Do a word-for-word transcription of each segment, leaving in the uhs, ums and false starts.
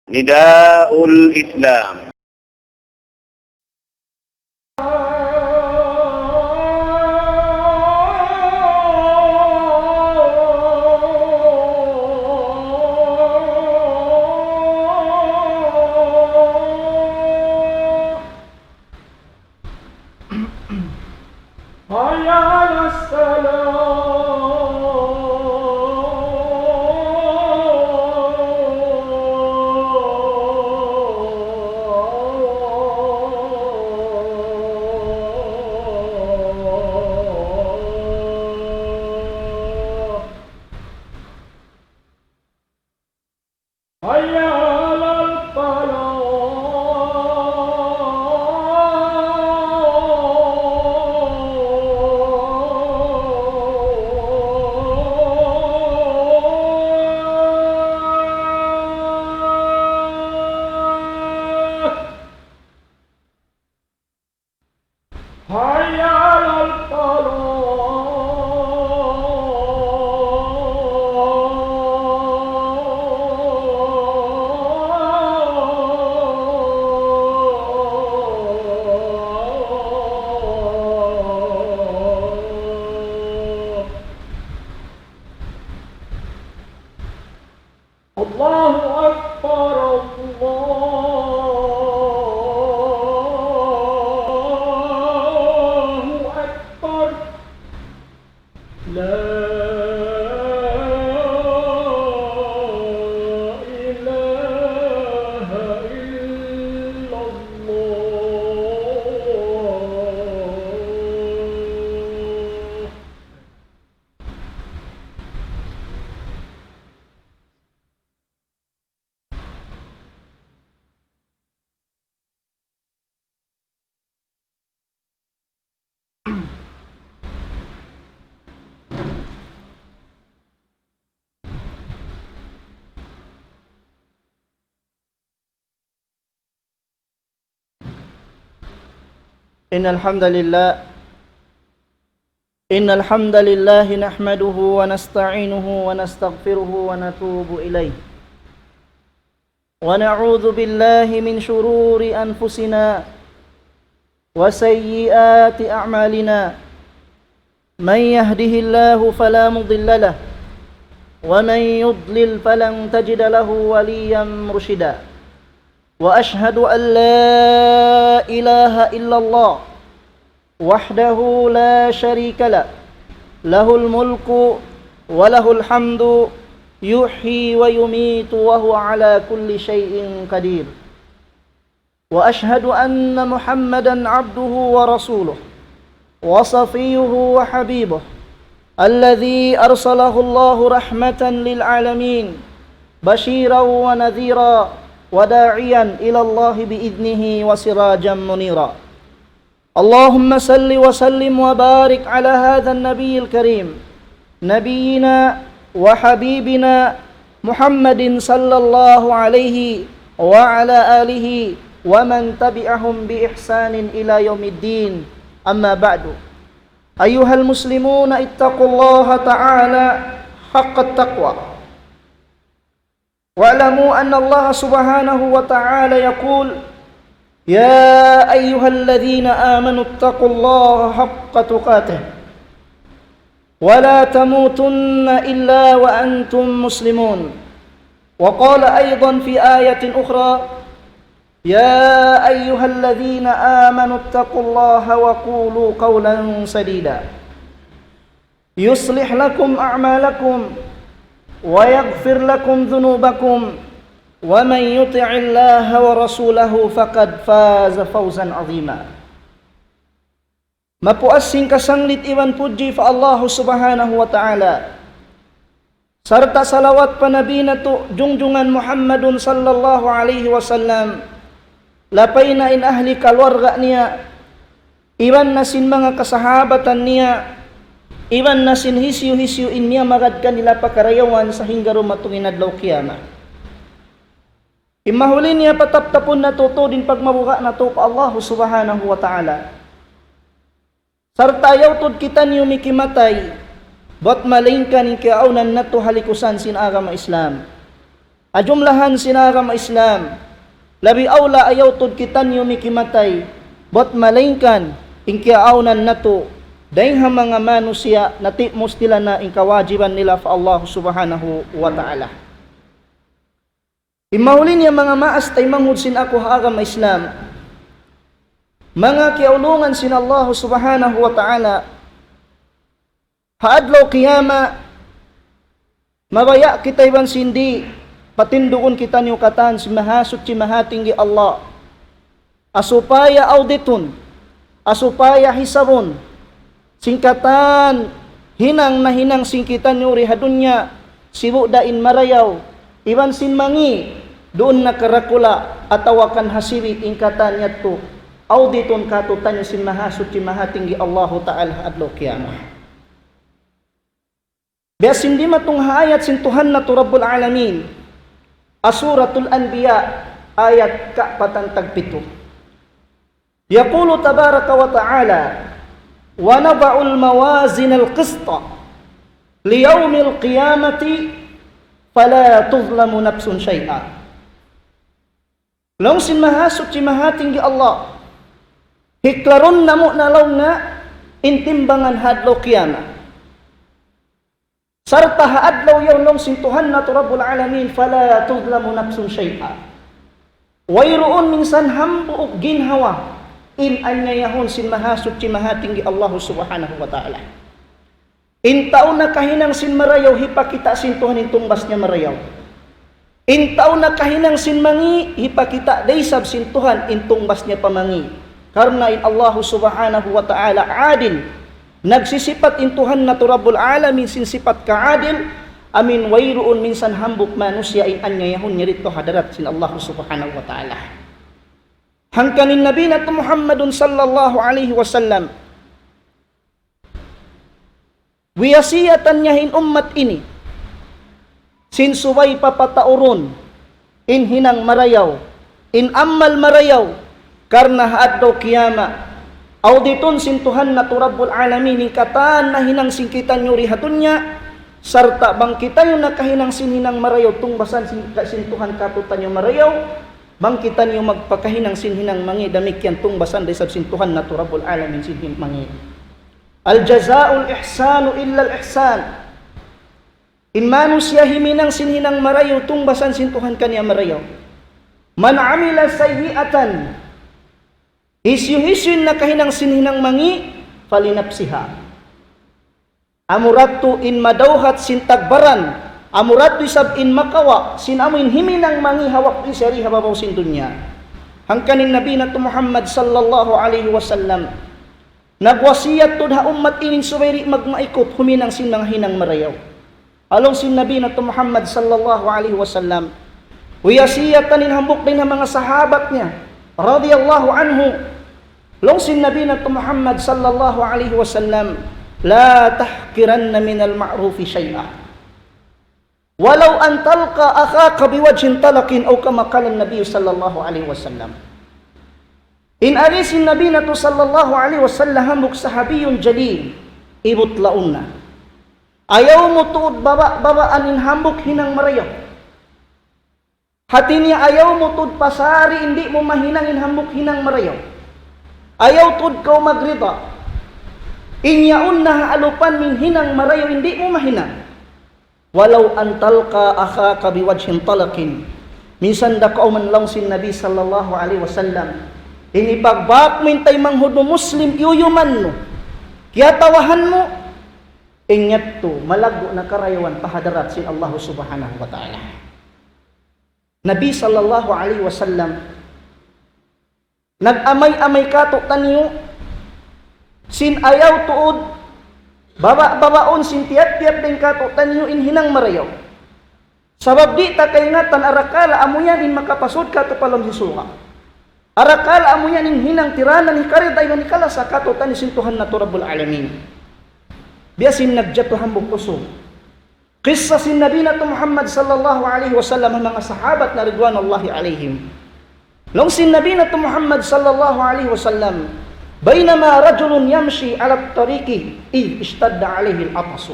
نداء الإسلام. حي على الصلاة. حي على الفلاح. حي على الفلاح. الله أكبر، الله أكبر. لا إله إلا الله. إن الحمد لله، إن الحمد لله نحمده ونستعينه ونستغفره ونتوب إليه، ونعوذ بالله من شرور أنفسنا وسيئات أعمالنا. من يهده الله فلا مضل له، ومن يضلل فلن تجد له وليا مرشدا. وأشهد أن لا إله إلا الله وحده لا شريك له، له الملك وله الحمد، يحيي ويميت وهو على كل شيء قدير. وأشهد أن محمدا عبده ورسوله وصفيه وحبيبه، الذي أرسله الله رحمة للعالمين، بشيرا ونذيرا، وداعيا إلى الله بإذنه وسراجا منيرا. اللهم صل وسلم وبارك على هذا النبي الكريم، نبينا وحبيبنا محمد صلى الله عليه وعلى آله ومن تبعهم بإحسان إلى يوم الدين. أما بعد، أيها المسلمون، اتقوا الله تعالى حق التقوى. واعلموا أن الله سبحانه وتعالى يقول: يا أيها الذين آمنوا اتقوا الله حق تقاته ولا تموتن إلا وأنتم مسلمون. وقال أيضا في آية أخرى: يا أيها الذين آمنوا اتقوا الله وقولوا قولا سديدا يصلح لكم أعمالكم ويغفر لكم ذنوبكم ومن يطع الله ورسوله فقد فاز فوزا عظيما. Mapuas sin kasanglit iban pudji pa Allah Subhanahu wa Ta'ala. Sarta' salawat pa Nabi natu' jungjungan Muhammadun sallallahu alayhi wasallam, lapay na in ahli kaluarga niya, iban na sin manga kasahabatan niya, iban na sin hisiyu-hisiyu in miyamagad kanila pa karayawan sahingga dumatung in adlaw kiyamat. In mahuli niya pataptapun natu' tuud in pagmabuga' natu' pa Allah Subhanahu wa Ta'ala. Sarta' ayaw tuud kitaniyu mikimatay, bat malaingkan in kiyaawnan natu' ha likusan sin agama Islam. Ha jumlahan sin agama Islam, labi awla ayaw tuud kitaniyu mikimatay, bat malaingkan in kiyaawnan natu', dayng ha manga manusiya' natimus nila na in kawajiban nila pa Allah Subhanahu wa Ta'ala. In mahuli niya manga maas taymanghud sin aku ha agama Islam, manga kiyaulungan sin Allah Subhanahu wa Ta'ala, ha adlaw qiyamah, mabaya' kita iban sin di', patindugun kitaniyu katan sin Mahasuchi Mahatinggi Allah. Ha supaya auditun, ha supaya hisabun, sin katan hinang nahinang sin kitaniyu di ha dunya, sibu' da in marayaw, iban sin mangi', duun na karakula', atawa kan hasibi' in katan yadtu, auditun katu'taniyu sin Mahasuchi Mahatinggi Allahu Ta'ala ha adlaw qiyamah. Biya' sin dimatung ha ayat sin Tuhan natu' Rabbul Alamin, ha Suratul Anbiya, ayat kaapatan tagpitu. يقول تبارك وتعالى: ونضع الموازين القسط ليوم القيامة فلا تظلم نفس شيئا. Laung sin Mahasuchi Mahatinggi Allah, hiklarun namu' na laung niya in timbangan ha adlaw qiyamah. Sarta' ha adlaw yaun laung sin Tuhan natu' Rabbul Alamin, فلا تظلم نفس شيئا. Wayruun minsan hambuuk ginhawa in anyayahun sin Mahasuchi Mahatinggi Allah Subhanahu wa Ta'ala. In tau nakahinang sin marayaw, hipakita' sin Tuhan in tungbas niya marayaw. In tau nakahinang sin mangi', hipakita' da isab sin Tuhan in tungbas niya pa mangi'. Karna' in Allah Subhanahu wa Ta'ala adil. Nagsisipat in Tuhan natu' Rabbul Alamin sin sipat kaadil, amin wayruun minsan hambuuk manusiya' in anyayahun niya didtu ha hadarat sin Allah Subhanahu wa Ta'ala. Hangkan in Nabi natu' Muhammadun sallallahu alayhi wasallam, wiyasiyatan niya in ummat ini, sin subay papataurun in hinang marayaw, in amal marayaw, karna' ha adlaw qiyamah, auditun sin Tuhan natu' Rabbul Alamin in katan nahinang sin kitaniyu di ha dunya, sarta' bang kitaniyu nakahinang sin hinang marayaw tungbasan sin, sin Tuhan katu'taniyu marayaw, bang kitaniyu magpakahinang sin hinang mangi', damikkiyan tungbasan da isab sin Tuhan natu' Rabbul Alamin sin hin-, mangi'. الجزاء الإحسان إلا الإحسان. In manusiya' himinang sin hinang marayaw, tungbasan sin Tuhan kaniya marayaw. من عمل سيئة. Hisiyu-hisiyu in nakahinang sin hinang mangi', فلنفسها. Amura tuud in madawhat sin tagbaran, amura tuud isab in makawa' sin amu in himinang mangi' ha waktu siya di ha babaw sin dunya. Hangkan in Nabi natu' Muhammad sallallahu alayhi wasallam, nagwasiyat tuud ha ummat ini subay di' magmaikut huminang sin manga hinang marayaw. Laung sin Nabi natu' Muhammad sallallahu alayhi wasallam, wiyasiyatan in hambuuk dayn ha manga sahabat niya, radiyallahu anhu. Laung sin Nabi natu' Muhammad sallallahu alayhi wasallam, لا تحقرن من المعروف شيئا ولو أن تلقى أخاك بوجه طلق، أو كما قال النبي صلى الله عليه وسلم. In agi sin Nabi natu' sallallahu alayhi wasallam hambuuk sahabiyun jalil, ibutlaun na. Ayaw mu tuud baba'-babaan in hambuuk hinang marayaw. Hati niya ayaw mu tuud pasari in di' mu mahinang in hambuuk hinang marayaw. Ayaw tuud kaw magrida in yaun na ha alupan mu in hinang marayaw in di' mu mahinang. ولو أن تلقى أخاك بوجه طلق. Minsan da kaw man laung sin Nabi sallallahu alayhi wasallam, in ipagbak mu in taymanghud mu Muslim, iyuyuman mu, kiyatawahan mu, in yadtu malaggu' na karayawan pa hadarat sin Allah Subhanahu wa Ta'ala. Nabi sallallahu alayhi wasallam nag-amay-amay katu'taniyu sin ayaw tuud baba'-babaun sin tiyap-tiyap dayn katu'taniyu in hinang marayaw. Sabab di' ta kaingatan arakala' amu yan in makapasud katu' pa lawm sin surga'. Arakala' amu yan in hinang tiranan hikarida iban hikalasa katu'taniyu sin Tuhan natu' Rabbul Alamin. Biya' sin nagjatu hambuuk usug. Kissa sin Nabi natu' Muhammad sallallahu alayhi wasallam ha manga sahabat na ridwanullahi alayhim. Laung sin Nabi natu' Muhammad sallallahu alayhi wasallam, بينما رجل يمشي على الطريق إذ اشتد عليه العطس.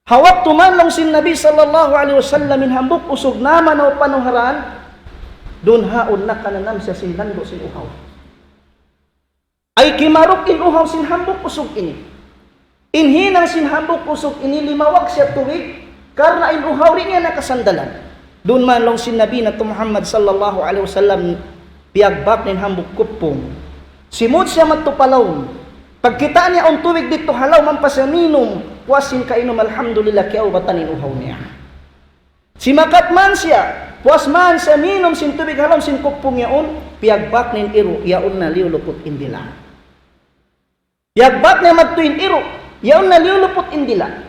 Ha waktu man laung sin Nabi sallallahu alayhi wasallam in hambuuk usug namanaw panuharan, duun haun nakananam siya sin landu' sin uhaw. Ay kimaruk in uhaw sin hambuuk usug ini. In hinang sin hambuuk usug ini limawag siya tubig, karna' in uhaw di' niya nakasandalan. Duun man laung sin Nabi natu' Muhammad sallallahu alayhi wasallam, piyagbak niya in hambuuk kuppung. Simud siya madtu pa lawm. Pagkita' niya awn tubig didtu ha lawm, ampa siya minum, puas sin kainum, alhamdulillah, kiyaubatan in uhaw niya. Simakat man siya, puas man siya minum sin tubig ha lawm sin kuppung yaun, piyagbak niya in iru', yaun na liyuluput in dila'. Piyagbak niya madtu in iru', yaun na liyuluput in dila'.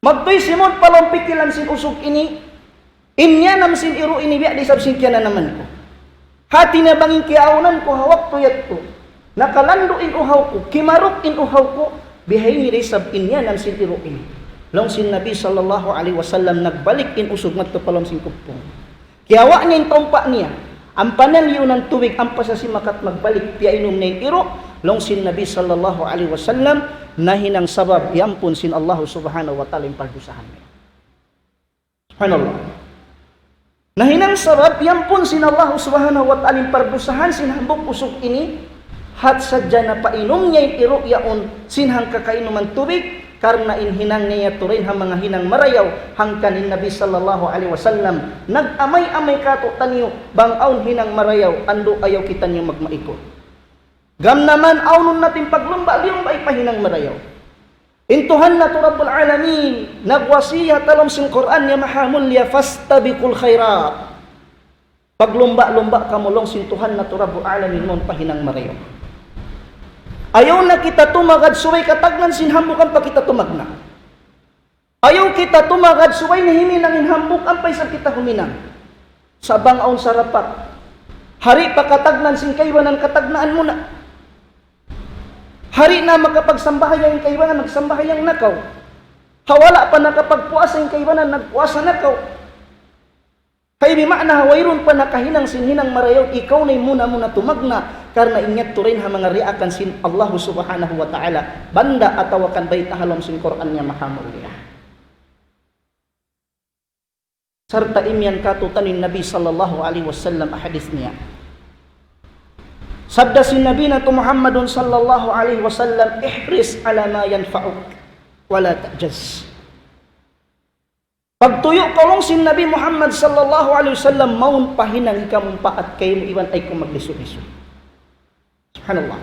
Magtuy simud pa lawm pikilan sin usug ini, in yanam sin iru' ini biya' da isab sin kiyananaman ku. Hati niya bang in kiyaawnan ku ha waktu yadtu, nakalandu' in uhaw ku, kimaruk in uhaw ku, bihaini da isab in yanam sin iru' ini. Laung sin Nabi sallallahu alayhi wasallam, nagbalik in usug madtu pa lawm sin kuppung. Kiyawa' niya in tumpa niya. Ampa niya liyunan tubig, ampa siya simakat magbalik, piyainum niya in iru', laung sin Nabi sallallahu alayhi wasallam, nahinang sabab, iyampun sin Allah subhanahu wa ta'ala in pardusahan niya. Subhanallah. Nahinang sabab, iyampun sin Allah subhanahu wa ta'ala in pardusahan sin hambuuk usug ini, hat sadja na painum niya in iru' yaun, sin hangka kainuman tubig, karna' in hinang niya yadtu dayn ha manga hinang marayaw, hangkan in Nabi sallallahu alayhi wasallam, nag-amay-amay kātu'niyu, bang awn hinang marayaw, andu' ayaw kitaniyu magmaikut. Gam naman, awnun natu' in paglumba'-lumba' pa hinang marayaw. In Tuhan natu' Rabbul Alamin, nagwasiyat ha lawm sin Qur'an niya mahamulliya, فاستبقوا الخيرات. Paglumba'-lumba' kamu laung sin Tuhan natu' Rabbul Alamin mawn pa hinang marayaw. Ayaw na kita tumagad subay katagnaan sin hambuuk ampa kita tumagna'. Ayaw kita tumagad subay na himinang in hambuuk ampa isab kita huminang. Sa' bang awn sarapat. Hari pa katagnaan sin kaibanan katagnaan mu na. Hari na makapagsambahayang in kaibanan, nagsambahayang na kaw. Ha wala' pa nakapagpuasa in kaibanan, nagpuasa na kaw. Hay bima'na wayruun pa nakahinang sin hinang marayaw, ikaw na in muna-muna tumagna', karna' in yadtu dayn ha manga diyaakan sin Allah subhanahu wa ta'ala, banda atawa kan bayta' ha lawm sin Qur'an niya mahamulliya. Sarta' imiyan kātu'niyu in Nabi sallallahu alayhi wasallam ha hadith niya. Sabda sin Nabi natu' Muhammadun sallallahu alayhi wasallam, احرص على ما ينفعك ولا تعجز. Pagtuyu' kaw laung sin Nabi Muhammad sallallahu alayhi wasallam, mawn pa hinang hikamumpaat kaymu iban ayaw kaw maglisu-lisu. Subhanallah.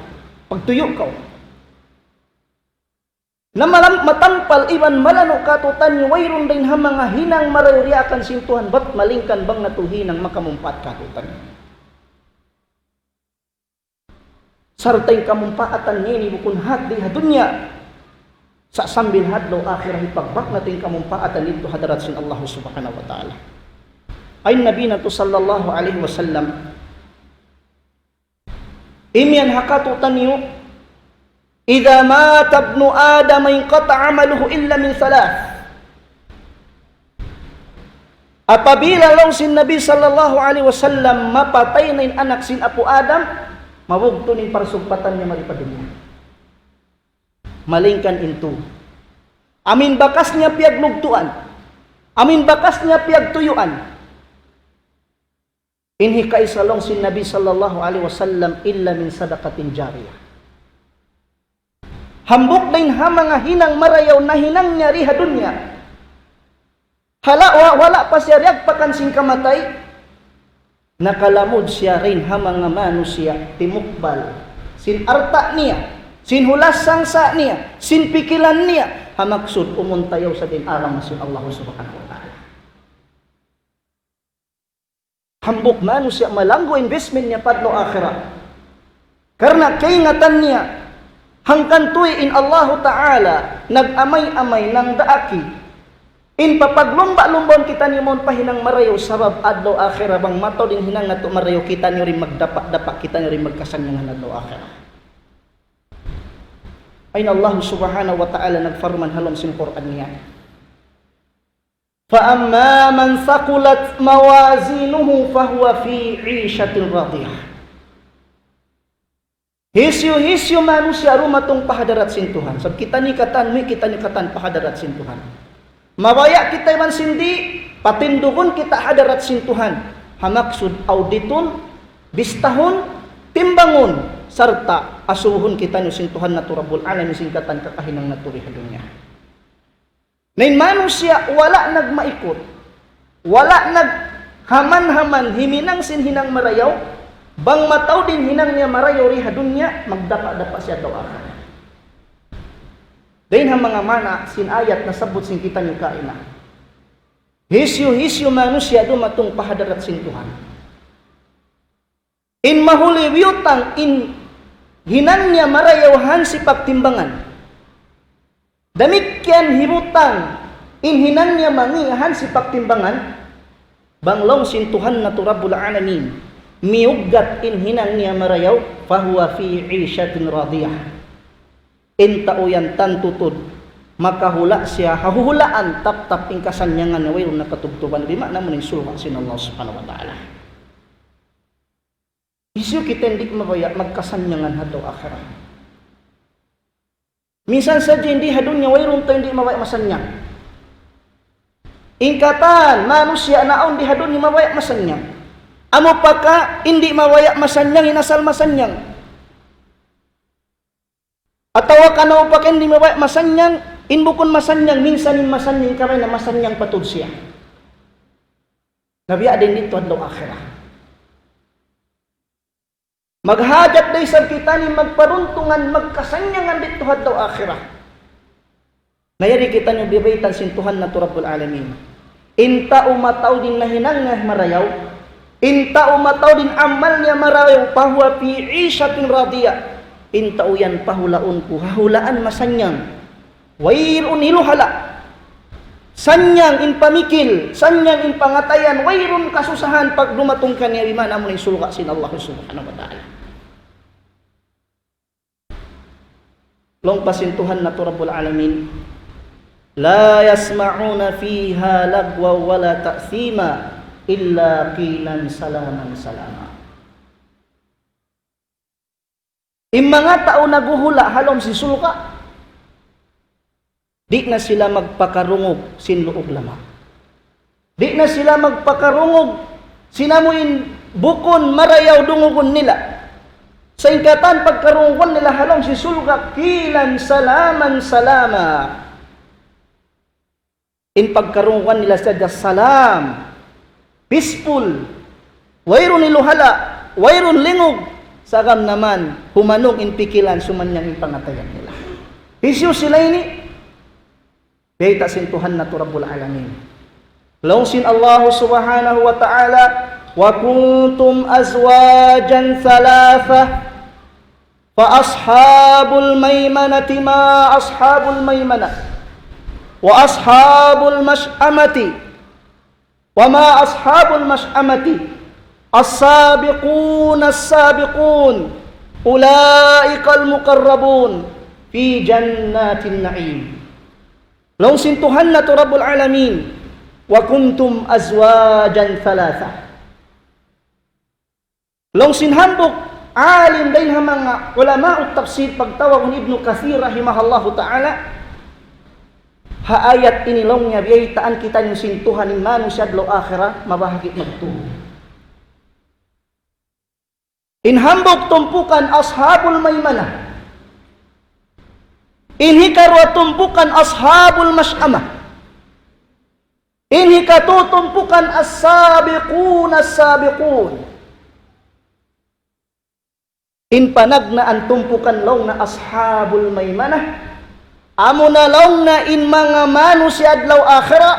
Pagtuyu' kaw. Na malam-, matampal iban malanu' kātu'niyu wayruun dayn ha manga hinang marayaw diyaakan sin Tuhan, bat malayngkan bang natu' hinang makamumpaat kātu'niyu. Sarta' in kamumpaatan niya ini bukun hat di ha dunya. Sa' sambil ha adlaw akhirat hipagbak natu' in kamumpaatan didtu ha hadarat sin Allah subhanahu wa ta'ala. Awn Nabi natu' sallallahu alayhi wasallam, imiyan ha kātu'niyu, إذا مات ابن آدم انقطع عمله إلا من ثلاث. Apabila laung sin Nabi sallallahu alayhi wasallam mapatay na in anak sin apu' Adam, mabugtu' in parsugpatan niya mari pa dunya. Malayngkan in tū. Amu in bakas niya piyaglugtuan. Amu in bakas niya piyagtuyuan. In hikaisa laung sin Nabi sallallahu alayhi wasallam, إلا من صدقة جارية. Hambuuk dayn ha manga hinang marayaw nahinang niya di ha dunya. Hala, wa-, wala' pa siya diyagpakan sin kamatay, nakalamud siya dayn ha manga manusiya' timukbal sin alta' niya, sin hulas sangsa' niya, sin pikilan niya, ha maksud umuntayaw sa' dayn ha agama sin Allah subhanahu wa ta'ala. Hambuuk manusiya' malanggu' investment niya pa adlaw akhirat. Karna' kaingatan niya, hangkan tuwi' in Allahu Ta'ala nag-amay-amay nangdaak in papaglumba'-lumbaun kitaniyu mawn pa hinang marayaw sabab adlaw akhirat bang mataud in hinang natu' marayaw kitaniyu di' magdapa'-dapa', kitaniyu di' magkasannyangan adlaw akhirat. Ayn Allah Subhanahu wa Ta'ala nagparman ha lawm sin Qur'an niya. فأما من ثقلت موازينه فهو في عيشة راضية. Hisiyu-hisiyu manusiya' dumatung pa hadarat sin Tuhan. Sabab kitaniyu katan, muwi' kitaniyu katan pa hadarat sin Tuhan. Mabaya' kita iban sin di', patindugun kita hadarat sin Tuhan. Ha maksud auditun, bistahun, timbangun, sarta' asubuhun kitaniyu sin Tuhan natu' Rabbul Alamin sin katan kakahinang natu' di ha dunya. Na in manusiya' wala' nagmaikut, wala' naghaman-haman himinang sin hinang marayaw, bang mataud in hinang niya marayaw di ha dunya, magdapa'-dapa' siya adlaw akhirat. Dayn ha manga maana sin ayat nasabbut sin kitaniyu kaina. Hisiyu-hisiyu manusiya' dumatung pa hadarat sin Tuhan. In mahuli biyutang in hinang niya marayaw hansipak timbangan. Damikkiyan hibutang in hinang niya mangi' hansipak timbangan. Bang laung sin Tuhan natu' Rabbul Alamin, miyuggat in hinang niya marayaw, فهو في عيشة راضية. In tau yan tantu tuud, makahula' siya ha huhulaan taptap in kasannyangan niya wayruun na katubtuban, bima'na amu in surga' sin Allah Subhanahu wa Ta'ala. Hisiyu kita in di' mabaya' magkasannyangan ha adlaw akhirat. Minsan sadja in di ha dunya wayruun ta in di' mabaya' masannyang. In katan manusiya' naawn di ha dunya mabaya' masannyang. Amu pa ka in di' mabaya' masannyang, in asal masannyang. Atawa kanaw pa ka in di' mabaya' masannyang, in bukun masannyang, minsan in masannyang karna' masannyang pa tuud siya. Na biya' diin didtu ha adlaw akhirat. Maghajat da isab kitaniyu magparuntungan, magkasannyangan didtu ha adlaw akhirat. Na yari kitaniyu bibaytaan sin Tuhan natu' Rabbul Alamin. In tau mataud in nahinang niya marayaw, in tau mataud in amal niya marayaw, فهو في عيشة راضية. In tau yan pahulaun ku ha hulaan masannyang. Wayruun hiluhala'. Sannyang in pamikil, sannyang in pangatayan, wayruun kasusahan pagdumatung kaniya, bima'na amu in surga' sin Allah Subhanahu wa Ta'ala. Laung pa sin Tuhan natu' Rabbul Alamin, لا يسمعون فيها لغوا ولا تأثيما إلا قيلا سلاما سلاما. In manga tau naghuhula' ha lawm sin surga', di' na sila magpakarungug sin luug lama'. Di' na sila magpakarungug sin amu in bukun marayaw dungugun nila. Sa' in katan pagkarungugun nila ha lawm sin surga', قيلا سلاما سلاما. In pagkarungugan nila sadja salam, peaceful, wayruun hiluhala', wayruun lingug, sagam naman humanung in pikilan, sumannyang in pangatayan nila. Hisiyu sila ini? Bayta' sin Tuhan natu' Rabbul Alamin. Laung sin Allah Subhanahu wa Ta'ala, وكنتم أزواجا ثلاثة فأصحاب الميمنة ما أصحاب الميمنة وأصحاب المشأمة وما أصحاب المشأمة السابقون السابقون أولئك المقربون في جنات النعيم. Laung sin Tuhan natu' Rabbul Alamin, وكنتم أزواجا ثلاثة. Laung sin hambuuk alim dayn ha manga ulama'ut tafsir, pagtawagun Ibnu Kathir rahimahullahu ta'ala, ha ayat ini laung niya biyaytaan kitaniyu sin Tuhan in manusiya' adlaw akhirat mabahagi' magtū. In hambuuk tumpukan Ashabul Maimanah. In hikaruwa tumpukan Ashabul Mash'amah. In hikatū tumpukan As-Sabiqun As-Sabiqun. In panagnaan tumpukan laung niya Ashabul Maimanah, amuna laung niya in manga manusiya' adlaw akhirat,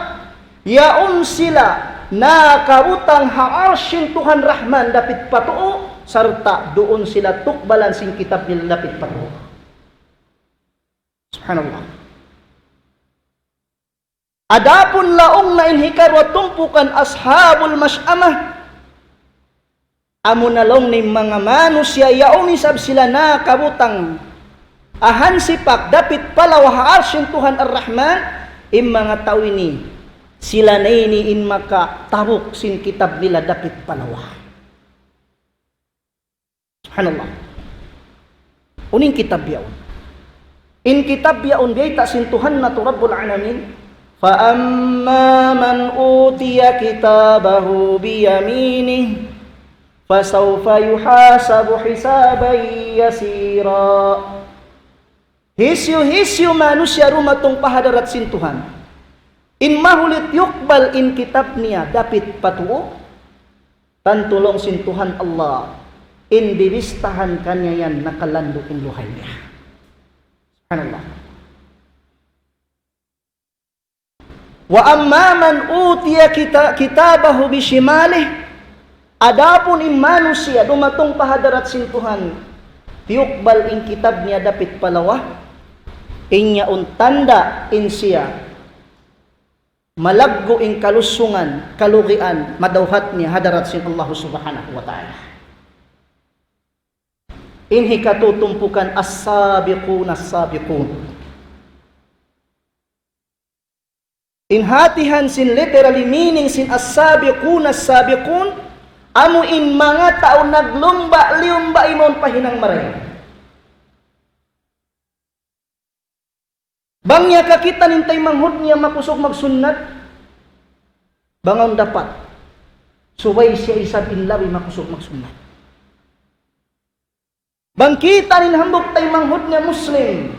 yaun sila nakabutang ha Arsh sin Tuhan Rahman dapit pa tuu, sarta' duun sila tukbalan sin kitab nila dapit pa tuu. Subhanallah. Adapun laung niya in hikaruwa tumpukan Ashabul Mash'amah, amuna laung niya in manga manusiya' yaun isab sila nakabutang ha hansipak dapit pa lawa ha Arsh sin Tuhan Ar-Rahman, in manga tau ini, sila na ini in makatabuk sin kitab nila dapit pa lawa. Subhanallah. Unu in kitab yaun? In kitab yaun biyayta' sin Tuhan natu' Rabbul Alamin. فأما من أوتي كتابه بيمينه فسوف يحاسب حسابا يسيرا. Hisiyu-hisiyu manusiya' dumatung pa hadarat sin Tuhan, in mahuli tiyukbal in kitab niya dapit pa tuu, tantu laung sin Tuhan Allah, in bibistahan kaniya yan nakalandu' in luhay niya. Subhanallah. وأما من أوتي كتا-، كتابه بشماله. Adapun in manusiya' dumatung pa hadarat sin Tuhan, tiyukbal in kitab niya dapit pa lawa, in yaun tanda' in siya malaggu' in kalusungan, kalugian, madawhat niya hadarat sin Allah Subhanahu wa Ta'ala. In hikatu tumpukan السابقون السابقون. In hatihan sin literally meaning sin السابقون السابقون, amu in manga tau naglumba'-liyumba' imawn pa hinang marayaw. Bang niya kakitaan in taymanghud niya makusug magsunnat, bang awn dapat, subay siya isab in labi makusug magsunnat. Bang kita' in hambuuk taymanghud niya Muslim,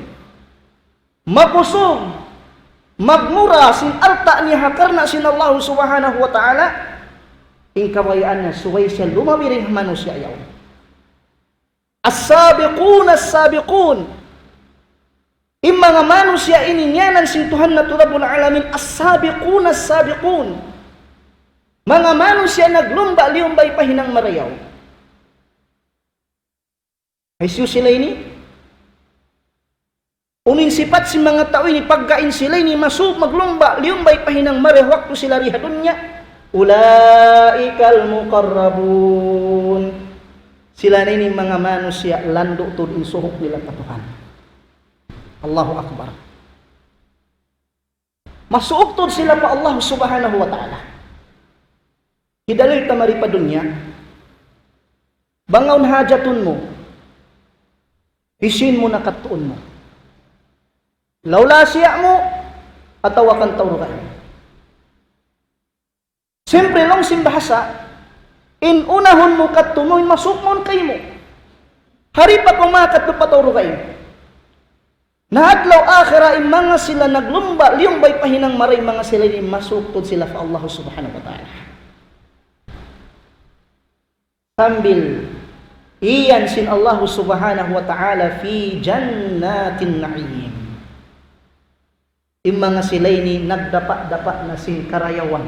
makusug, magmura sin alta' niya ha karna' sin Allah Subhanahu wa Ta'ala, in kabayaan niya, subay siya lumabi dayn ha manusiya' yaun. السابقون السابقون. In manga manusiya' ini ngiyanan sin Tuhan natu' Rabbul Alamin, السابقون السابقون. Manga manusiya' naglumba'-liyumbay pa hinang marayaw. Hisiyu sila ini? Unu in sipat sin manga tau ini, pagga in sila ini masuuk maglumba'-liyumbay pa hinang marayaw waktu sila di ha dunya? أولئك المقربون. Sila na ini manga manusiya' landu' tuud in suhuk nila pa Tuhan. Allahu Akbar. Masuuk tuud sila pa Allah Subhanahu wa Ta'ala. Hidalil ta mari pa dunya, bang awn hajatun mu, hisiyu in muna kadtuun mu? Law lasiya' mu, atawa kan tau dugaing? Siyempre, laung sin bahasa, in unahun mu kadtu mu, in masuuk mawn kaymu. Hari pa kaw makadtu pa tau dugaing. Na adlaw akhirat in manga sila naglumba'-liyumbay pa hinang marayaw, manga sila ini masuuk tuud sila pa Allah Subhanahu wa Ta'ala. Sambil iyan sin Allah Subhanahu wa Ta'ala في جنات النعيم. In manga sila ini nagdapat-dapat na sin karayawan,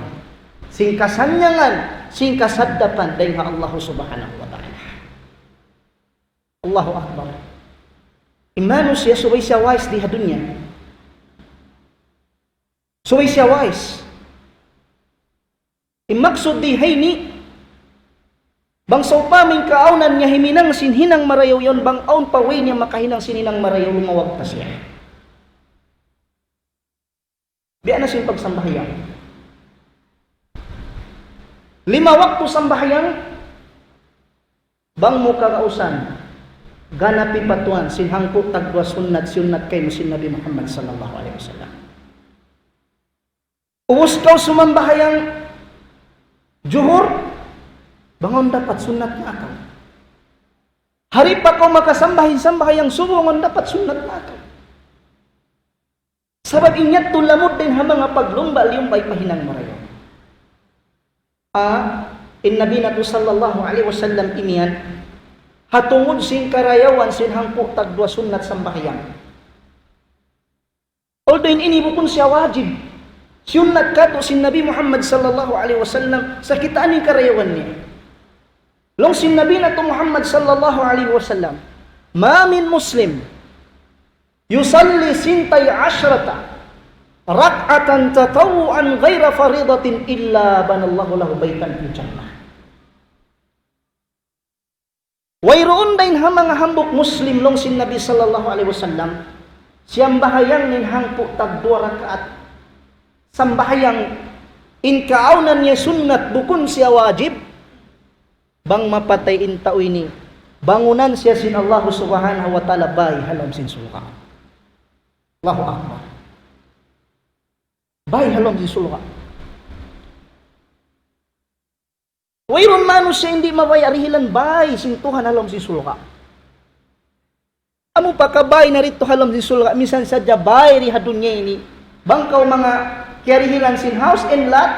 sin kasannyangan, sin kasaddapan dayn ha Allah Subhanahu wa Ta'ala. Allahu Akbar. In manusiya' subay siya wais di ha dunya. Subay siya wais. In maksud di ha ini, bang sawpama in kaawnan niya himinang sin hinang marayaw yaun, bang awn pa way niya makahinang sin hinang marayaw, lumawag pa siya. Biya' na sin pagsambahayang. Lima waktu sambahayang, bang mu kagausan, ganapi pa tuwan sin hangpu' tagduwa sunnat, siyunnat kaymu sin Nabi Muhammad sallallahu alayhi wasallam. Ubus kaw sumambahayang juhur, bang awn dapat sunnat na kaw. Hari pa kaw makasambahayang sambahayang subu, bang awn dapat sunnat na kaw. Sabab in yadtu lamud dayn ha manga paglumba'-liyumbay pa hinang marayaw. Ah, in Nabi natu' sallallahu alayhi wasallam imiyan, ha tungud sin karayawan sin hangpu' tagduwa sunnat sambahayang. Although in ini bukun siya wajib, siyunnat katu' sin Nabi Muhammad sallallahu alayhi wasallam, sa' kitaa in karayawan niya. Laung sin Nabi natu' Muhammad sallallahu alayhi wasallam, ما من مسلم يصلي ثنتي عشرة ركعة تطوعا غير فريضة إلا بنى الله له بيتا في الجنة. Wayruun dayn ha manga hambuuk Muslim, laung sin Nabi sallallahu alayhi wasallam, siyambahayang niya in hangpu' tagduwa rakaat sambahayang in kaawnan niya sunnat, bukun siya wajib, bang mapatay in tau ini, Bangunan siya sin Allah Subhanahu wa Ta'ala bay ha lawm sin surga'. Allahu Akbar. Bay ha lawm sin surga'. Wayruun manusiya' di' mabaya' rihilan bay sin Tuhan ha lawm sin surga'. Amu pa kabay na didtu ha lawm sin surga', minsan sadja bay di ha dunya ini. Bang kaw manga kiyarihilan sin house and lot,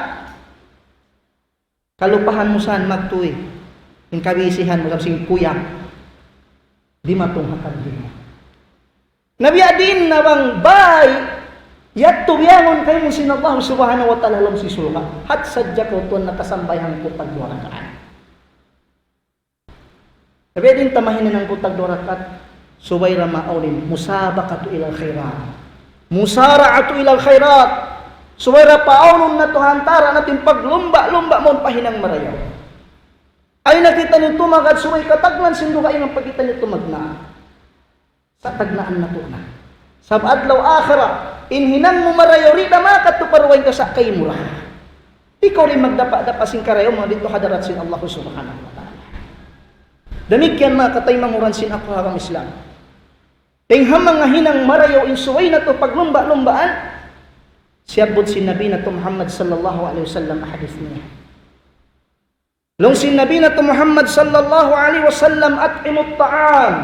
kalupahan mu sa magtuy. In kabisihan mu sin kuyang. Dimatung ha kadiri mu. Na biya' diin na bang bay, yadtu biyangun kaymu sin Allah Subhanahu wa Ta'ala ha lawm sin surga'. Hat sadja kaw tuwan nakasambahayang kaw tag duwa rakaat. Sabab di' ta mahinang kaw tag duwa rakaat, subay ra mawn in musabaqatu ilal khairat. Musara'atu ilal khairat. Subay ra paawnun natu' ha antara' natu' in paglumba'-lumba' mawn pa hinang marayaw. Ayaw na kitaniyu tumagad subay katagnaan sin dugaing ampa kitaniyu tumagna'. Sa' tagnaan natu' na. Sabab adlaw akhirat, in hinang mu marayaw di' da makadtu pa dugaing kasa' kaymu ra. Ikaw di' magdapa'-dapa' sin karayaw mu didtu ha hadarat sin Allah Subhanahu wa Ta'ala. Damikkiyan manga kataymanghuran sin aku ha agama Islam. Dayn ha manga hinang marayaw in subay natu' paglumba'-lumbaan, siyabbut sin Nabi natu' Muhammad sallallahu alayhi wasallam ha hadith niya. Laung sin Nabi natu' Muhammad sallallahu alayhi wasallam, أطعموا الطعام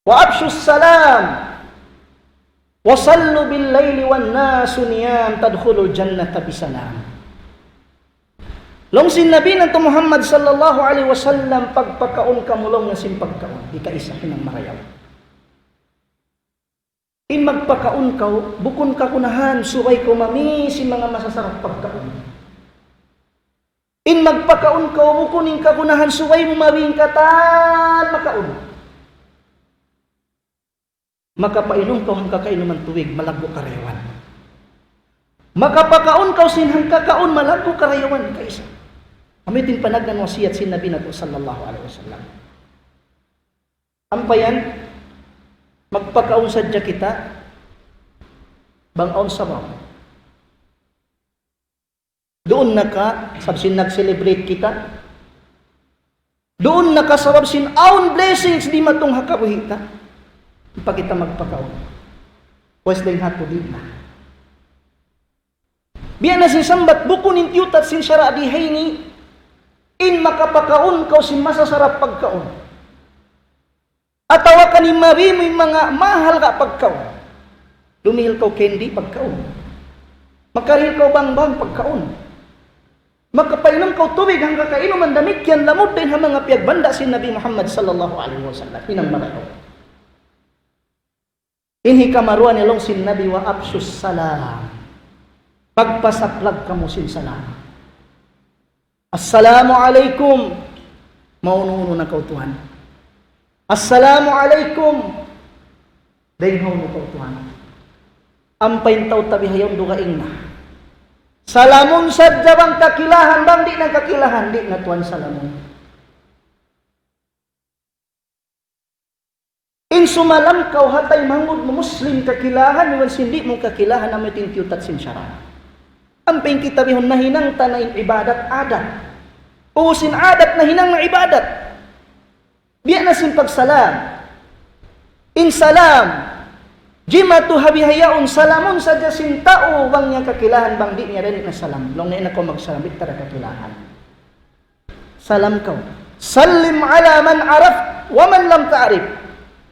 وأفشوا السلام وصلوا بالليل والناس نيام تدخلوا الجنة بسلام. Laung sin Nabi natu' Muhammad sallallahu alayhi wasallam, pagpakaun kamu laung niya sin pagkaun, ikaisa hinang marayaw. In magpakaun kaw, bukun kagunahan subay kaw mami sin manga masasarap pagkaun. In magpakaun kaw, bukun in kagunahan subay mu mami in katan makaun. Makapainum kaw hangka kainuman tubig, malaggu' karayawan. Makapakaun kaw sin hangka kaun, malaggu' karayawan, kaisa. Amu yadtu in panagnaan wasiyat sin Nabi natu' sallallahu alayhi wasallam. Ampa yan, magpakaun sadja kita, bang awn sabab. Duun na ka, sabab sin nag-celebrate kita. Duun na ka, sabab sin awn blessings dimatung ha kabuhi' ta. Ampa kita magpakaun. Pues dayn ha tubig na. Biya' na sin sambat, bukun in tiyutat sin sara' di ha ini, in makapakaun kaw sin masasarap pagkaun. Atawa kan in mabī mu in manga mahal ka pagkaun. Dumihil kaw candy pagkaun. Makarihil kaw bangbang pagkaun. Makapainum kaw tubig hangka kainuman damikkiyan lamud dayn ha manga piyagbanda' sin Nabi Muhammad sallallahu alayhi wasallam. Hinang marayaw. In hikaruwa niya laung sin Nabi, وأفشوا السلام. Pagpasaplag kamu sin salam. Assalamu alaykum. Maunu-unu na kaw tuwan. Assalamu alaykum. Dayn ha unu kaw tuwan. Ampa in tau ta bihaun dugaing na. Salamun sadja bang kakilahan, bang di' na kakilahan, di' na tuwan salamun. In sumalam kaw ha taymanghud mu Muslim kakilahan, iban sin di' mu kakilahan, amu yadtu in tiyutat sin sara'. Ampa in kita bihaun nahinang ta na in ibadat adat. Ubus in adat nahinang na ibadat. Biya' na sin pagsalam. In salam. Jimatu ha bihaun salamun sadja sin tau bang niya kakilahan, bang di' niya da in salam. Laung niya na kaw magsalam, di' ta da kakilahan. Salam kaw. سلم على من عرفت ومن لم تعرف.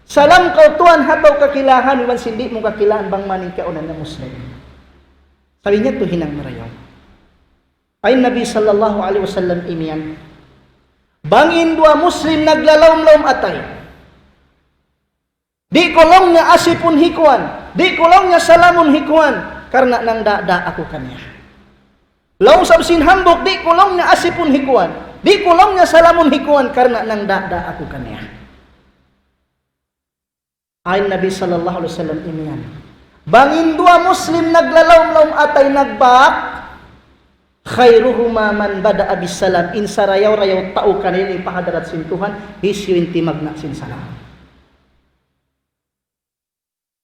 Salam kaw tuwan ha tau kakilahan, iban sin di' mu kakilahan, bang man in kaunan na Muslim. Sabab niya yadtu hinang marayaw. Awn Nabi sallallahu alayhi wasallam imiyan. Bang in duwa Muslim naglalaum-laum atay. Di' ku laung niya asipun hi kuwan, di' ku laung niya salamun hi kuwan, karna' nangdada aku kaniya. Laung sab sin hambuuk, di' ku laung niya asipun hi kuwan, di' ku laung niya salamun hi kuwan, karna' nangdada aku kaniya. Awn Nabi sallallahu alayhi wasallam imiyan. Bang in duwa Muslim naglalaum-laum atay nagbak, خيرهما من بدأ بالسلام. In sarayaw-rayaw tau kaniya ini pa hadarat sin Tuhan, hisiyu in timagna' sin salam.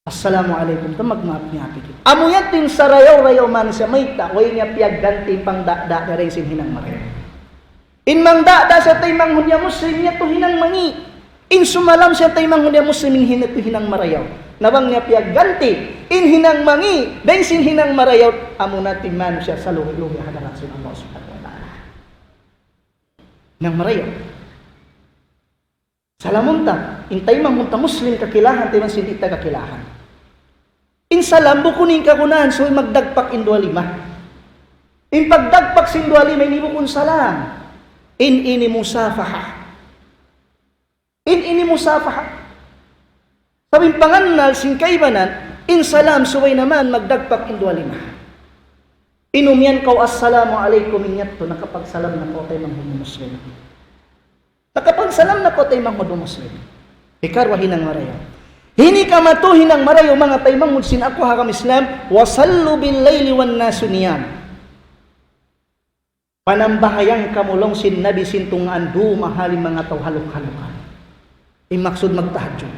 Assalamu alaykum, ta magmaap-maap kita. Amu yadtu in sarayaw-rayaw manusiya', mayta', way niya piyagganti pangdada dayn sin hinang marayaw. In mangdada siya taymanghud niya Muslim, yadtu hinang mangi'. In sumalam siya taymanghud niya Muslim, in yadtu hinang marayaw. Na bang niya piyagganti in hinang mangi' dayn sin hinang marayaw, amuna in manusiya' saluwi-luwi ha hadarat sin Allah Subhanahu wa Ta'ala. Hinang marayaw. Salamun ta, in taymanghud ta Muslim kakilahan, taymanghud sin di' ta kakilahan. In salam bukun in kagunahan subay magdagpak in duwa lima. In pagdagpak sin duwa lima ini bukun salam. In ini musafaha. In ini musafaha. Sabab in pangannal sin kaibanan, in salam subay na man magdagpak in duwa lima. In umiyan kaw, "Assalamu alaykum," in yadtu nakapagsalam na kaw taymanghud mu Muslim. Nakapagsalam na kaw taymanghud mu Muslim. Hikaruwa hinang marayaw. Ini kamatu hinang marayaw manga taymanghud sin aku ha agama Islam, "Wa sallu bil layli wan nasu niyam." Panambahayang kamu laung sin Nabi sin tungaan dum ha hali manga tau haluk-halukan. In maksud magtahajjud.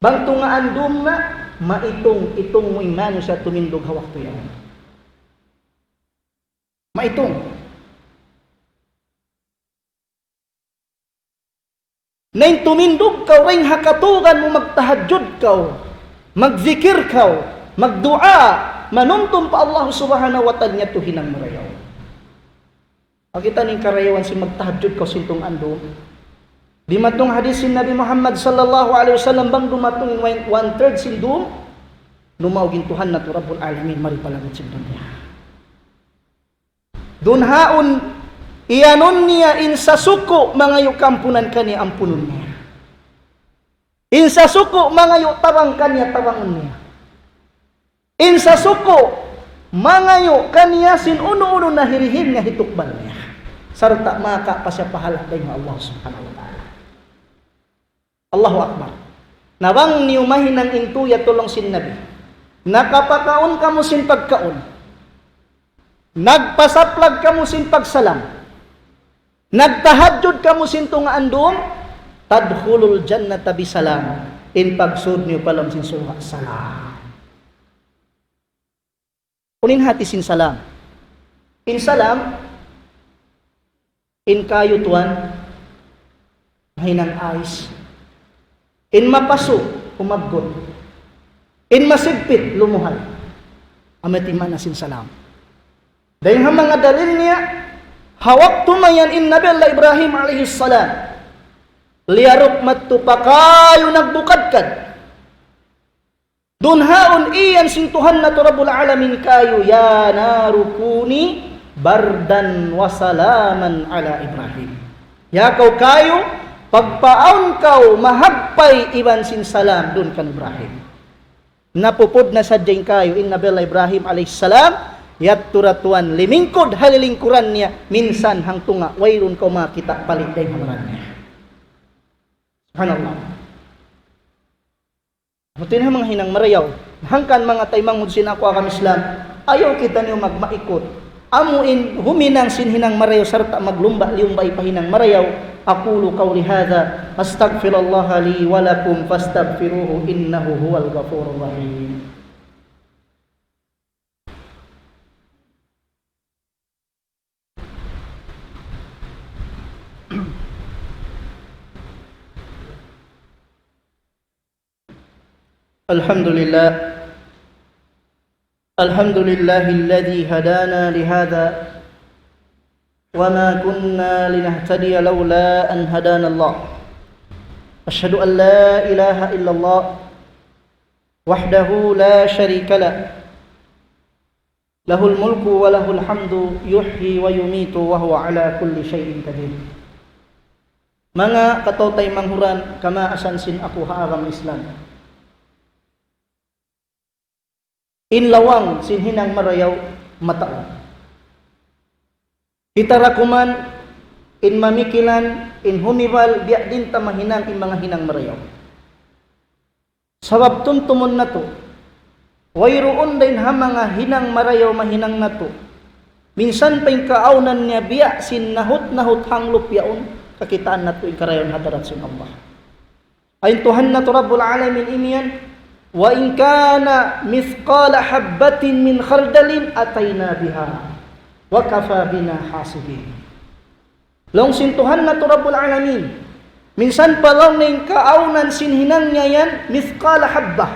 Bang tungaan dum na, maitung-itung mu in manusiya' tumindug ha waktu yan. Maitung. Na in tumindug kaw dayn ha katugan mu, magtahajjud kaw, magzikir kaw, magduwaa, manumtum pa Allah Subhanahu wa Ta'ala, yadtu hinang marayaw. Makita' niyu in karayawan sin magtahajjud kaw sin tungaan dum. Dimatung hadith sin Nabi Muhammad sallallahu alayhi wasallam, bang dumatung in one, one-third sin dum, lumaug in Tuhan natu' Rabbul Alamin mari pa langit sin dunya. Duun haun, iyanun niya in sasuku' mangayu' kaampunan kaniya, ampunun niya. In sasuku' mangayu' tabang kaniya, tabangun niya. In sasuku' mangayu' kaniya sin unu-unu na hirihil niya, hitukbal niya. Sarta' makapasiya' pahala' dayn ha Allah Subhanahu wa Ta'ala. Allahu Akbar. Na bang niyu mahinang in tuya' laung sin Nabi, nakapakaun kamu sin pagkaun, nagpasaplag kamu sin pagsalam, nagtahajjud kamu sin tungaan dum, "Tadkhulul jannata bi salam." In pagsud niyu pa lawm sin surga' salam. Unu in hati sin salam? In salam, in kayu tuwan, mahinang ais. In mapasu', umabgut. In masigpit, lumuhal. Amu yadtu in maana sin salam. Dayn ha manga dalil niya, ha waktu mayan in Nabi Allah Ibrahim alayhi salam, liyaruk madtu pa kayu nagbukadkad. Duun haun iyan sin Tuhan natu' Rabbul Alamin kayu, "Ya naru kuni bardan wa salaman ala Ibrahim." Ya kaw kayu, pagpaawn kaw mahagpay iban sin salam duun kan Ibrahim. Napupud na sadja in kayu, in Nabi Allah Ibrahim alayhi salam, yadtu ra tuwan limingkud ha lilingkuran niya, minsan hangtunga' wayruun kaw makakita' pali' dayn ha baran niya. Subhanallah. Amu yadtu in manga hinang marayaw. Hangkan manga taymanghud sin aku agama Islam, ayaw kitaniyu magmaikut. Amu in huminang sin hinang marayaw sarta' maglumba'-liyumbay pa hinang marayaw. أقول قولي هذا أستغفر الله لي ولكم فاستغفروه إنه هو الغفور الرحيم. الحمد لله. الحمد لله الذي هدانا لهذا وما كنا لنهتدي لولا أن هدانا الله. أشهد أن لا إله إلا الله وحده لا شريك له. له الملك وله الحمد يحيي ويميت وهو على كل شيء قدير. Manga kataymanghuran, kamaasan sin aku ha agama Islam. In lawang sin hinang marayaw mataud. Kita ra kuman in mamikilan, in humibal, biya' diin ta mahinang in manga hinang marayaw. Sabab tumtumun natu', wayruun dayn ha manga hinang marayaw mahinang natu'. Minsan pa in kaawnan niya biya' sin nahut-nahut hanglup yaun, kakitaan natu' in karayawan ha hadarat sin Allah. Awn Tuhan natu' Rabbul Alamin imiyan, وإن كان مثقال حبة من خردل أتينا بها. وكفى بنا حاسبين. Laung sin Tuhan natu' Rabbul Alamin. Minsan pa laung niya in kaawnan sin hinang niya yan, مثقال حبة.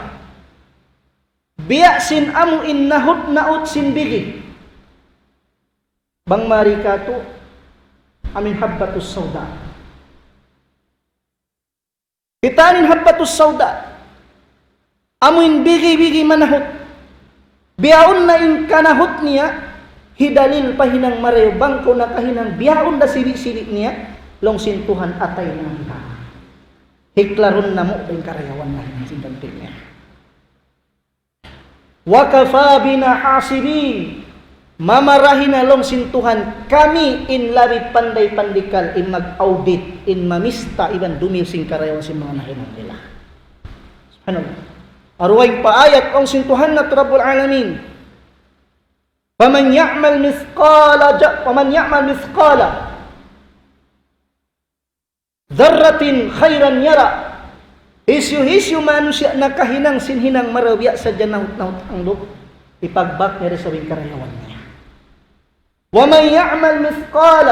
Biya' sin amu in nahut-nahut sin bigi. Bang mari katu', amu in حبة السوداء. Kitaa niyu in حبة السوداء. Amu in bigi-bigi manahut. Bihaun na in kanahut niya, hidalil pa hinang marayaw bang kaw nakahinang bihaun da sibi'-sibi' niya, laung sin Tuhan atay na kita. Hiklarun namu' in karayawan na hinang sin danti niya. وكفى بنا حاسبين. Mamarahi na laung sin Tuhan, kami in labi panday pandikal, in mag-audit, in mamista, iban dumihil sin karayawan sin manga nahinang nila. Subhanallah. Aruway pa ayat laung sin Tuhan natu' Rabbul Alamin. فمن يعمل مثقال ج-، فمن يعمل مثقال ذرة خيرا يره. Hisiyu-hisiyu manusiya' nakahinang sin hinang marayaw biya' sadja nahut-nahut handuk, ipagbak niya da isab in karayawan niya. ومن يعمل مثقال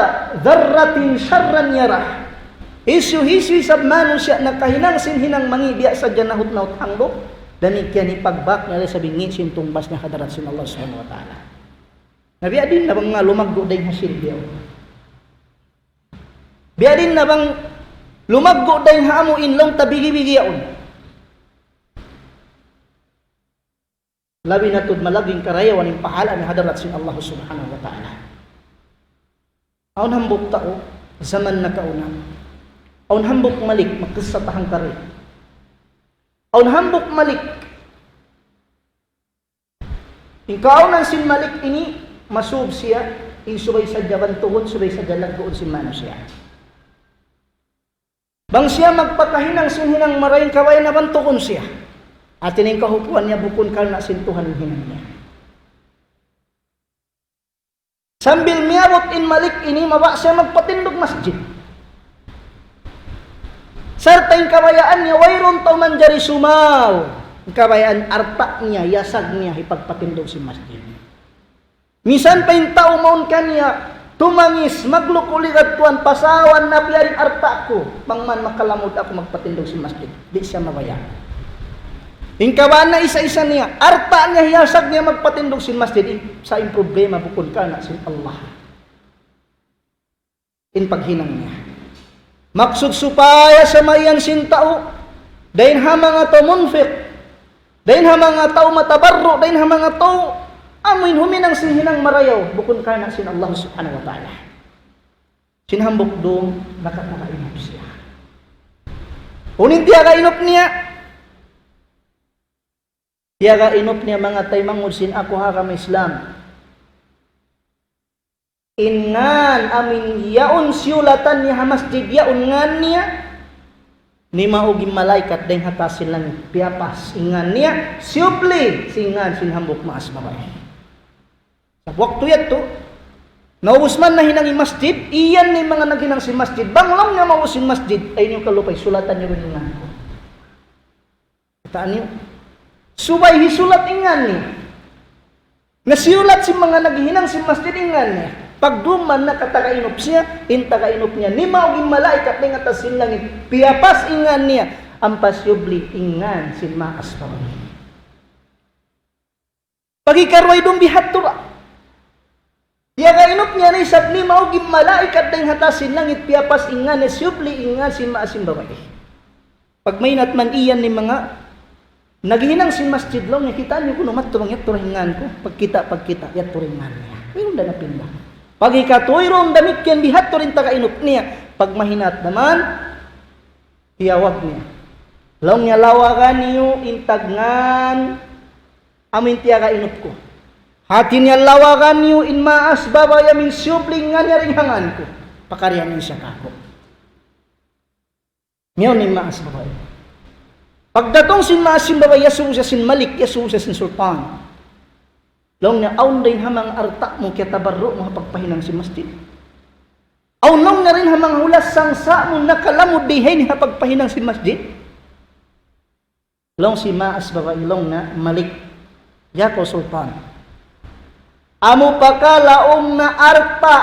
ذرة شرا يره. Hisiyu-hisiyu isab manusiya' nakahinang sin hinang mangi' biya' sadja nahut-nahut handuk, damikkiyan ipagbak niya da isab in ngi' sin tungbas niya ha hadarat sin Allah Subhanahu wa Ta'ala. Na biya' diin na bang lumaggu' dayn ha shirk yaun. Biya' diin na bang lumaggu' dayn ha amu in laung ta bigi-bigi yaun. Labi na tuud malaggu' in karayawan in pahala' niya ha hadarat sin Allah Subhanahu wa Ta'ala. Awn hambuuk tau, jaman nakauna. Awn hambuuk malik, magkissa ta hangkari. Awn hambuuk malik. In kaawnan sin malik ini, masub siya, in subay sadja bantugun, subay sadja lagguun sin manusiya'. Bang siya magpakahinang sin hinang marayaw, in kabayaan niya bantugun siya. Hati niya in kahupuan niya bukun karna' sin Tuhan in hinang niya. Sambil miyabut in malik ini, mabaya' siya magpatindug masjid. Sarta' in kabayaan niya, wayruun tau manjari sumaw. In kabayaan alta' niya, yasag niya, hipagpatindug sin masjid. Minsan pa in tau mawn kaniya, tumangis, magluku' ligad tuwan, pasawan na biya' diin alta' ku, bang man makalamud aku magpatindug sin masjid. Di' siya mabaya'. In kabayaan niya isa-isa niya, alta' niya hiyasag niya magpatindug sin masjid, in, sa' in problema bukun karna' sin Allah. In paghinang niya. Maksud supaya samayan sin tau, dayn ha manga tau munfiq, dayn ha manga tau matabarru', dayn ha manga tau amuin huminang sin hinang marayaw, bukun karna' sin Allah Subhanahu wa Ta'ala. Sin hambuuk dum, naka-, nakainup siya. Unu in tiyagainup niya? Tiyagainup niya manga taymanghud sin aku ha agama Islam. In ngan amuin yaun siyulatan niya ha masjid yaun ngan niya, nimaug in malaikat dayn ha taas sin langit, piyapas in ngan niya, siyubli sin ngan sin hambuuk maas babai. Sa' waktu yadtu, naubus man nahinang in masjid, iyan na in manga naghinang sin masjid, bang laung niya maubus in masjid, ayaw niyu kalupay, sulatan niyu in ngan ku. Kitaa niyu? Subay hisulat in ngan niya. Na siyulat sin manga naghihinang sin masjid in ngan niya. Pagdum man nakatagainup siya, in tagainup niya, nimaug in malaikat dayn ha taas sin langit, piyapas in ngan niya, ampa siyubli in ngan sin maas babai. Pag ikaruwa dum biya' hādtu ra. Tiyagainup niya na isab nimaug in malaikat dayn ha taas sin langit, piyapas in ngan niya, siyubli in ngan sin maas sin babai. Pagmahinat man iyan in manga naghihinang sin masjid laung niya, kitaa niyu kunu' mattu bang yadtu ra in ngan ku, pagkita', pagkita', yadtu ra in ngan niya. Wayruun da napinda. Pag ikatū wayruun damikkiyan biya' hādtu ra in tagainup niya, pagmahinat naman, tiyawag niya. Laung niya lawagan niyu in tagngan amuin tiyagainup ku. Hati niya lawagan niyu in maas babai amuin siyubli in ngan niya dayn ha ngan ku. Pakarian niyu siya kāku'. Miyawn in maas babai. Pagdatung sin maas sin babai, iyasubu siya sin malik, iyasubu siya sin sultan. Laung niya, awn dayn ha manga alta' mu kiyatabarru' mu ha pagpahinang sin masjid? Awn laung niya dayn ha manga hulas sangsa' mu nakalamud dayn ha ini ha pagpahinang sin masjid? Laung sin maas babai laung niya, malik, ya kaw sultan. Amu pa ka laung na alta'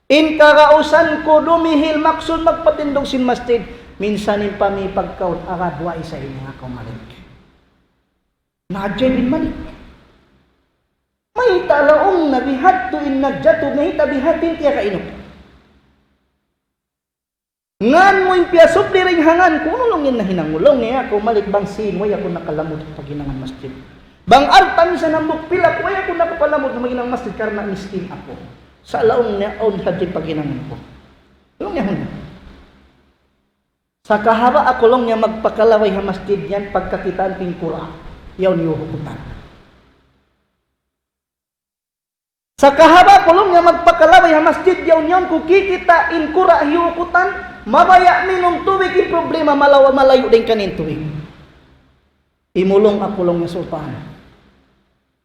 in kagausan ku dumihil maksud magpatindug sin masjid. Minsan in pamipagkaun agad way sa ini nga kaw Malik. Najjar bin Malik. Mayta' laung na bihadtu in Najjar tu, mayta' bihadtu in tiyakainuk. Ngan mu in piyasubli dayn ha ngan ku, unu laung in nahinang mu? Laung niya, aku Malik bang sin, way aku nakalamud paghinangan masjid. Bang alta' minsan hambuuk pilak, way aku nakapalamud maghinang masjid karna' miskin aku. Sa' laung niya, awn hadja paghinangan ku. Laung niya, huna. Sa' kahaba' aku laung niya magpakalaway ha masjid yan pagkakitaan ku in kura'. Yaun iyuhukutan. Sa' kahaba' ku laung niya magpakalaway ha masjid yaun, yaun ku kikita' in kura' hiyukutan, mabaya' minum tubig in problema, malawa' malayu' dayn kaniya in tubig. Imulung aku laung niya Sultan.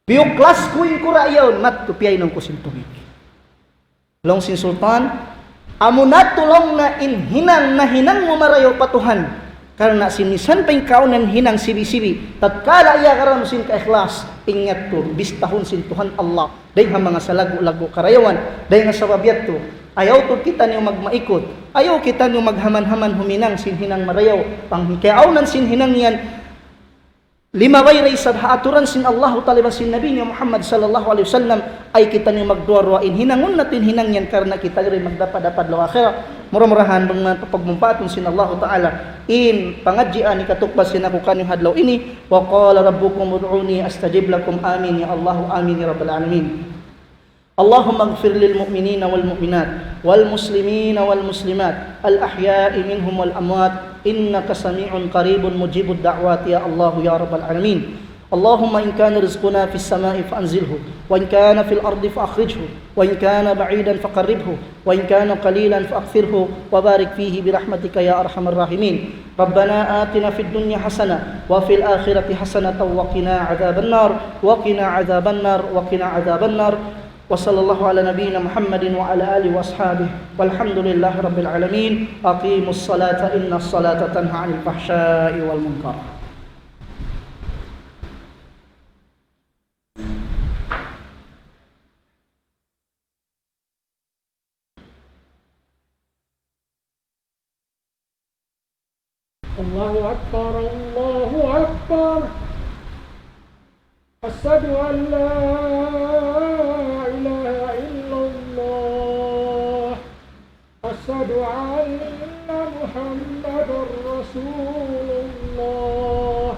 Biyuklas ku in kura' yaun, madtu piyainum ku sin tubig. Laung sin Sultan, amu na tuud laung na in hinang nahinang mu marayaw pa Tuhan. Karna' sin misan pa in kaw nahinang sibi'-sibi', tatkala iyagaran mu sin kaikhlas, ingat tuud, bistahun sin Tuhan Allah dayn ha manga salaggu'-laggu' karayawan. Dayn ha sabab yadtu, ayaw tuud kitaniyu magmaikut, ayaw kitaniyu maghaman-haman huminang sin hinang marayaw. Bang kiyaunan sin hinang yan, limabay da isab ha aturan sin Allahu Ta'ala iban sin Nabi niya Muhammad sallallahu alayhi wasallam, ayaw kitaniyu magduwa-ruwa in hinangun natu' in hinang yan karna' kita di' magdapad-dapad laung akhirat. Mura-murahan bang man papagmumpaatun sin Allahu Ta'ala in pangadji' ini katukbal sin aku kaniyu ha adlaw ini. وقال ربكم ادعوني أستجب لكم. آمين يا الله، آمين يا رب العالمين. اللهم اغفر للمؤمنين والمؤمنات والمسلمين والمسلمات الأحياء منهم والأموات إنك سميع قريب مجيب الدعوات يا الله يا رب العالمين. اللهم إن كان رزقنا في السماء فأنزله، وإن كان في الأرض فأخرجه، وإن كان بعيدا فقربه، وإن كان قليلا فأكثره، وبارك فيه برحمتك يا أرحم الراحمين. ربنا آتنا في الدنيا حسنة وفي الآخرة حسنة وقنا عذاب النار، وقنا عذاب النار، وقنا عذاب النار. وصلى الله على نبينا محمد وعلى آله وأصحابه، والحمد لله رب العالمين. أقيموا الصلاة إن الصلاة تنهى عن الفحشاء والمنكر. الله أكبر، الله أكبر. أشهد أن لا إله إلا الله. أشهد أن محمدا رسول الله.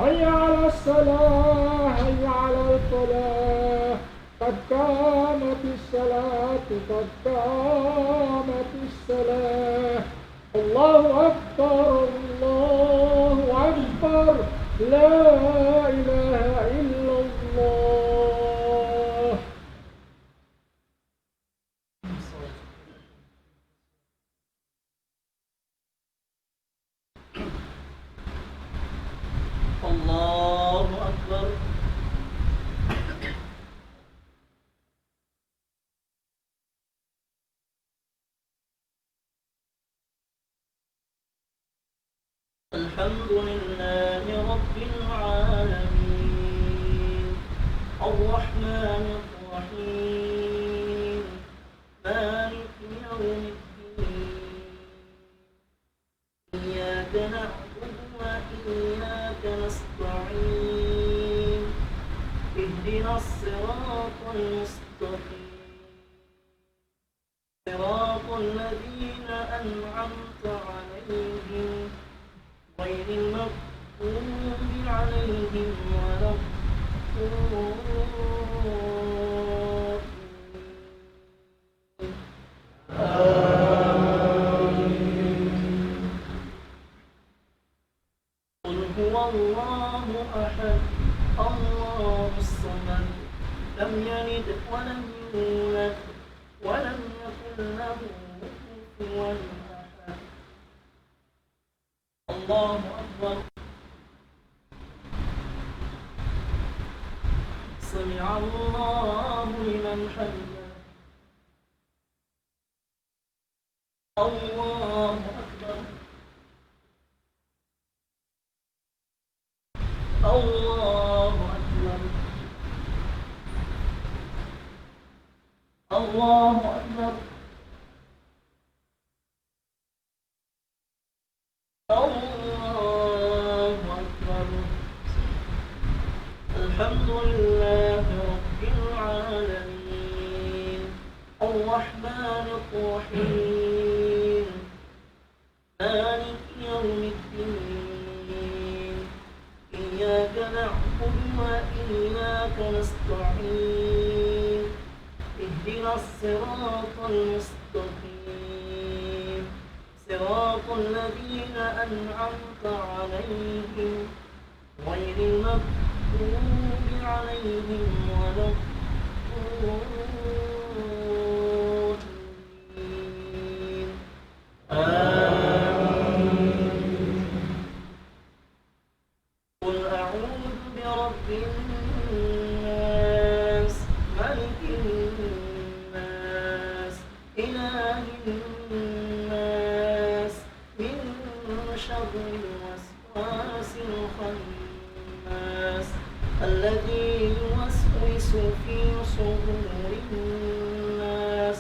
حي على الصلاة، حي على الفلاح. قد قامت الصلاة، قد قامت الصلاة. الله أكبر، الله أكبر. لا إله إلا الله. الله أكبر. الحمد لله رب العالمين. الرحمن الرحيم. مالك يوم الدين. إياك نعبد وإياك نستعين. اهدنا الصراط المستقيم. صراط الذين أنعمت عليهم غير المغضوب عليهم ولا الضالين. آمين. قل هو الله أحد، الله الصمد، لم يلد ولم يولد، ولم يكن له كفوا أحد. الله أكبر. سمع الله لمن حمده. الله أكبر. الله أكبر. الله أكبر. الله أكبر. الحمد لله رب العالمين. الرحمن الرحيم. مالك يوم الدين. إياك نعبد وإياك نستعين. اهدنا الصراط المستقيم. صراط الذين أنعمت عليهم غير المغضوب عليهم ولا الضالين. آمين. قل أعوذ برب الناس، ملك الناس، إله الناس، من شر الوسواس الخناس، الذي يوسوس في صدور الناس،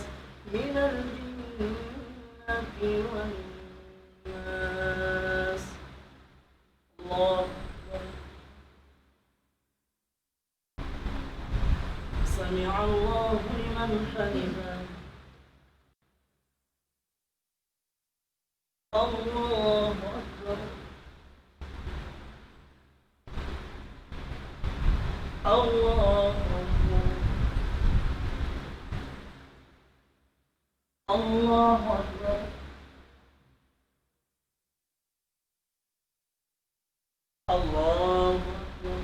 من الجنة والناس. الله أكبر. سمع الله لمن حمده. الله أكبر. الله أكبر. الله أكبر. الله أكبر.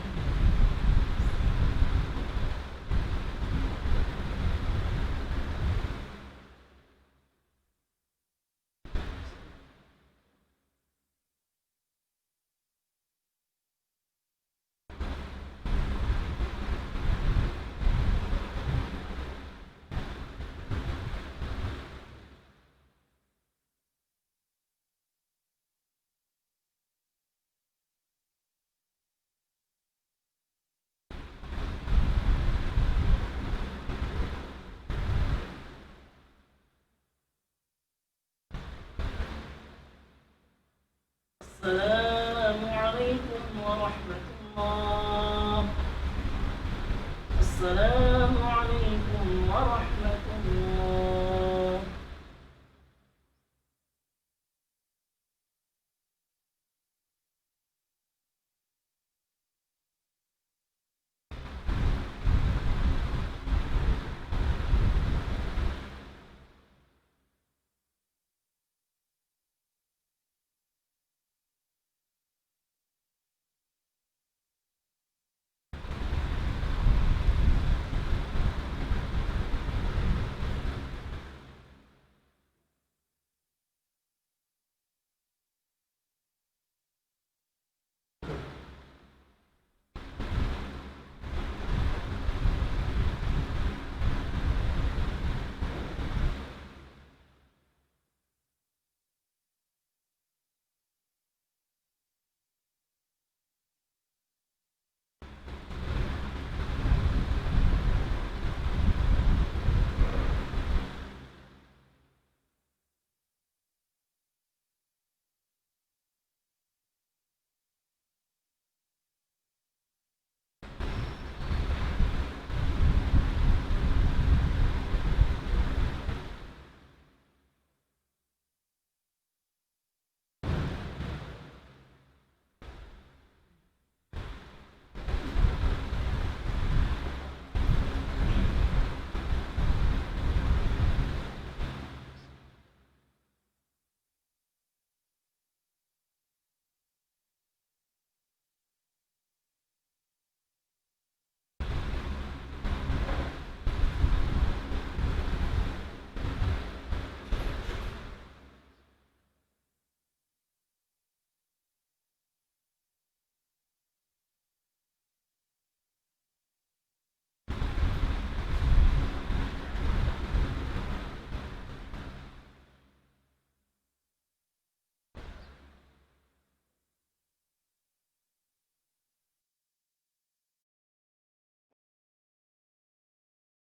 السلام عليكم ورحمة الله. السلام عليكم ورحمة الله.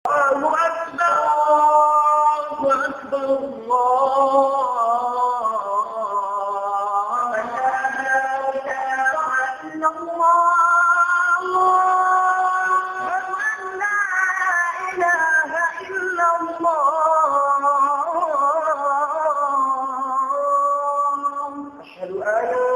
الله أكبر. الله. أشهد أن لا إله إلا الله. أشهد أن لا إله إلا الله. أشهد أن